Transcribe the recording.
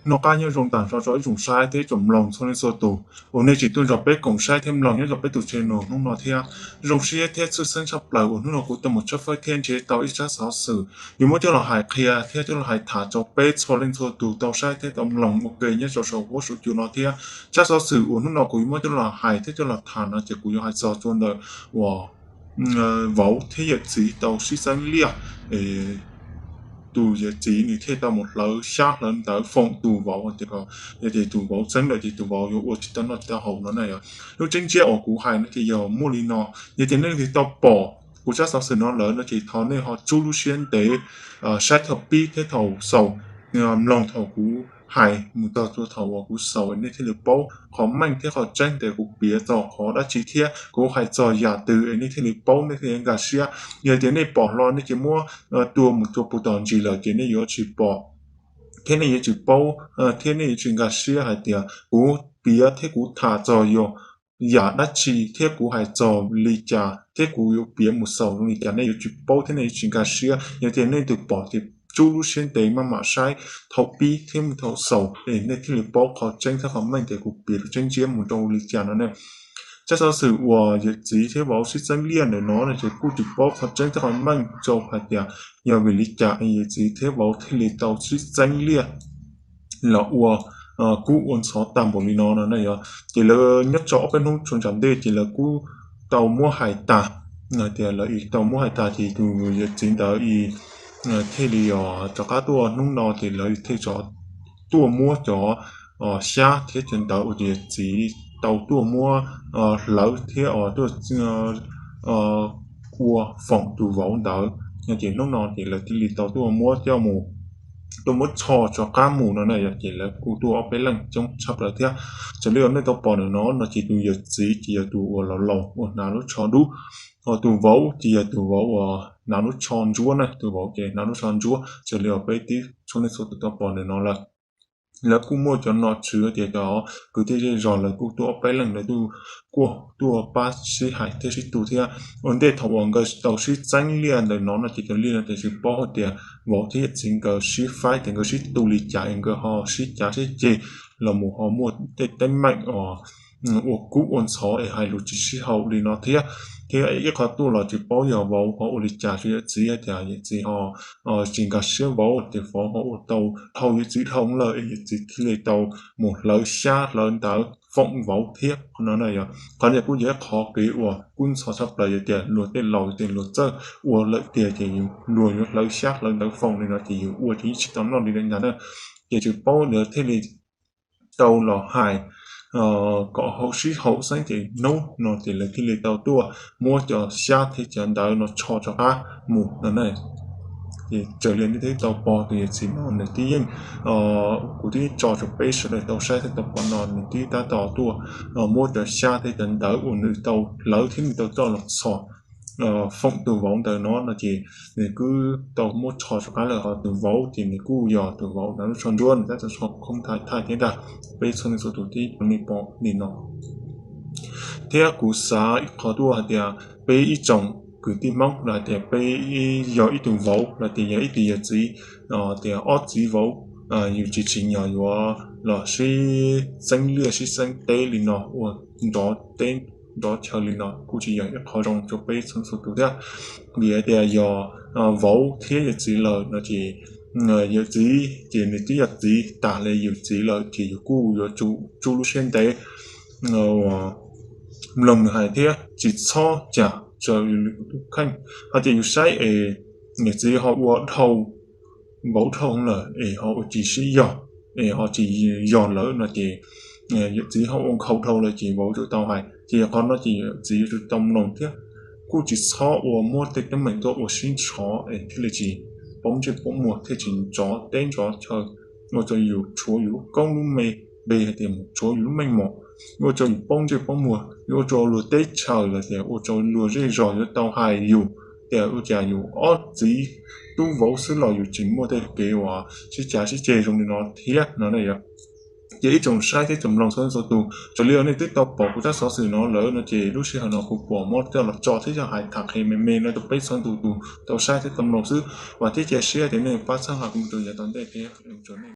Noj qab nyob zoo tag nrho rau ib tsoom saib thiab ib tsoom mloog txhua leej txhua tus uas nej tseem tuaj nrog peb koom saib thiab mloog nyob rau peb tus channel hnub no thiab. Zoo siab thiab tshwj xeeb tshaj plaws uas hnub no kuv tau mus tshawb fawb thiab nrhiav tau ib tsab xov xwm yuav muab coj los hais qhia thiab coj los hais tham rau peb txhua leej txhua tus tau saib thiab tau mloog ua ke nyob rau saum huab saum cua no thiab. Tsab xov xwm uas hnub no kuv yuav muab coj los hais thiab coj los tham no ces kuv yuav hais txog rau ntawm uas vauv thiab yawm txiv tau sib txeeb liaj, tus yawm txiv nws thiaj tau mus hlawv xyab hlawv ntawv foom tus vauv tias yog tias tus vauv txeeb lawm ces tus vauv yuav ua tsis tau noj tsis tau haus no na yom. Lub tseeb tsiab uas kuv hais no ces yog muaj li no, yog tias nej leej twg tau pom kuv tsab xov xwm no lawm no ces thov nej ho tsub lub siab ntev saib thaum pib thiab thaum xaus, mloog thaum kuv hais mus txog rau thaum uas kuv xaus nej thiaj li paub qhov meej thiab qhov tseeb tias kuv piav txog qhov dab tsi thiab kuv hais txog yam twg es nej thiaj li paub nej thiaj li nkag siab. Yog tias nej pom hlo nej ces muab tua mus rau puag tom ntsis lawm ces nej yuav tsis pom thiab nej yuav tsis paub thiab nej yuav tsis nkag siab hais tias kuv piav thiab kuv tham txog yog yam dab tsi thiab kuv hais txog li cas thiab kuv yuav piav mus xaus zoo li cas nej yuav tsis paub thiab nej yuav tsis nkag siab. Yog tias nej twg pom ces tsub lub siab ntev maj mam saib thaum pib thiab thaum xaus es nej thiaj li paub qhov tseeb thiab qhov meej tias kuv piav lub tseeb tsiab mus rau li cas no ne. Tsab xov xwm uas yawm txiv thiab vauv sib txeeb liaj ntawm no no ces kuj tsis paub qhov tseeb thiab qhov meej rau hais tias yog vim li cas yawm txiv thiab vauv thiaj li tau sib txeeb liaj los ua kub ua ntxhov tag npaum li no no na yom. Ces lawv nyob rau ob peb hnub tso tsam ntej ces lawv kuj tau muab hais tas, tias lawv tau muab hais tas ces tus yawm txiv ntawd thiaj li rov qab tuaj hnub no ces lawv thiaj rov tuaj muab cov xyab thiab cov ntawv uas tus yawm txiv tau tuaj muab hlawv thiab tuaj ua foom tus vauv ntawd no ces hnub no ces lawv thiaj li tau tuaj muab coj mus, tuaj muab tsho rov qab mus no na yom. Ces lawv kuj tuaj ob peb leej coob tshaj plaws thiab. Raws li uas nej tau pom ntawm no no ces tus yawm txiv ces yog tus uas laus laus uas hnav lub tsho dub, ho tus vauv ces yog tus vauv uas hnav lub tsho ntsuab na, tus vauv ces hnav lub tsho ntsuab raws li uas peb tib txhua leej txhua tus tau pom ntawm no lawm. Lawv kuj muaj cov nom tswv tias cov kwv tij zej zog lawv kuj tuaj ob peb leej lawv tuaj kuaj tuaj pab sib hais thiab sib tu thiab. Ua ntej thaum uas nkawd tau sib txeeb liaj ntawm no no ces cov liaj no ces tsis paub hais tias vauv thiab yawm txiv nkawd sib faib tias nkawd sib tu li cas es nkawd ho sib cav sib ceg los mus ho muaj tej teeb meem ua kub ua ntxhov es hais lus tsis sib haum li no thiab. Thiab ib qhov tuaj los tsis paub yog vauv ho ua li cas rau yawm txiv hais tias yawm txiv ho tsis nkag siab vauv ces vauv ho ua tau dhau yawm txiv dhau lawm es yawm txiv thiaj li tau mus hlawv xyab hlawv ntawv foom vauv thiab no na yom. Qhov no kuj yog ib qhov kev uas kub ntxhov tshaj plaws yog tias luag tej laus tias luag txawj ua lawm tiag ces luag yuav hlawv xyab hlawv ntawv foom li no ces yus ua ces yeej tsis tau noj li lawm ntag na. Ces tsis paub lawv thiaj li tau los hais kom haum sib haum xeeb ces hnub no ces lawv thiaj li tau tuaj muab cov xyab thiab cov ntawv no tsho rov qab mus no na. Ces raws li nej twb tau pom tus yawm txiv no nws twb yeej, kuv twb yeej tso rau peb sawv daws tau saib thiab tau pom no nws twb tab tom tuaj muab cov xyab thiab cov ntawv uas nws tau hlawv thiab nws tau coj los txhom foom tus vauv ntawd no no ces nws kuj tau muab tsho rov qab lawm. Ho tus vauv ces nws kuj yog tus vauv hnav lub tsho ntsuab nws tab tom tsho khoob thaij thaij thiab ntag. Peb txhua leej txhua tus twb tau li pom li no. Thiab kuv xav ib qho tuaj hais tias peb ib tsoom kwv tij Hmoob los hais tias peb yog ib tug vauv los tias yog ib tug yawm txiv, tias ob txiv vauv yus tsis tsim nyog yuav los sib txeeb liaj sib txeeb teb li no ua nrov teb nrov chaw li no kuj tsis yog ib qho zoo rau peb txhua txhua tus thiab. Vim hais tias yog vauv thiab yawm txiv lawm no ces yawm txiv ces nws twb yog txiv tas li yus txiv lawm ces yus kuj yuav tsum tsub lub siab ntev mloog nws hais thiab tsis txhob cam raws li tus kheej. Hais tias yus saib es yawm txiv ho ua dhau vauv dhau lawm es ho ua tsis sib yog, es ho tsis yog lawm no ces yawm txiv ho ua nkhaus dhau lawm ces vauv yuav tau hais. Ces yog qhov no ces yawm txiv yuav tsum tau mloog thiab kuj tsis txhob ua muab tej teeb meem tuaj ua sib ntxhov es thiaj li tsis poob ntsej poob muag thiaj tsis nrov teb nrov chaw, ua rau yus tshuav yus lub koob lub me npe hais tias mus tshuav yus lub meej mom, ua rau yus poob ntsej poob muag, yuav ua rau luag teb chaws los tias ua rau luag zej zog yuav tau hais yus tias ua cas yus ob txiv tub vauv xwb los yus tseem muaj tej kev uas sib cav sib ceg zoo li no thiab no na yom. Ces ib tsoom saib thiab tsoom mloog txhua leej txhua tus, raws li uas nej twb tau pom kuv tsab xov xwm no lawm no ces lub sij hawm no kuv pom muab coj los tso thiab coj hais tham qhia me me no rau peb txhua tus tus tau saib thiab tau mloog xwb. Vam thiab cia siab tias nej pab txhawb nqa kuv mus rau yav tom ntej thiab.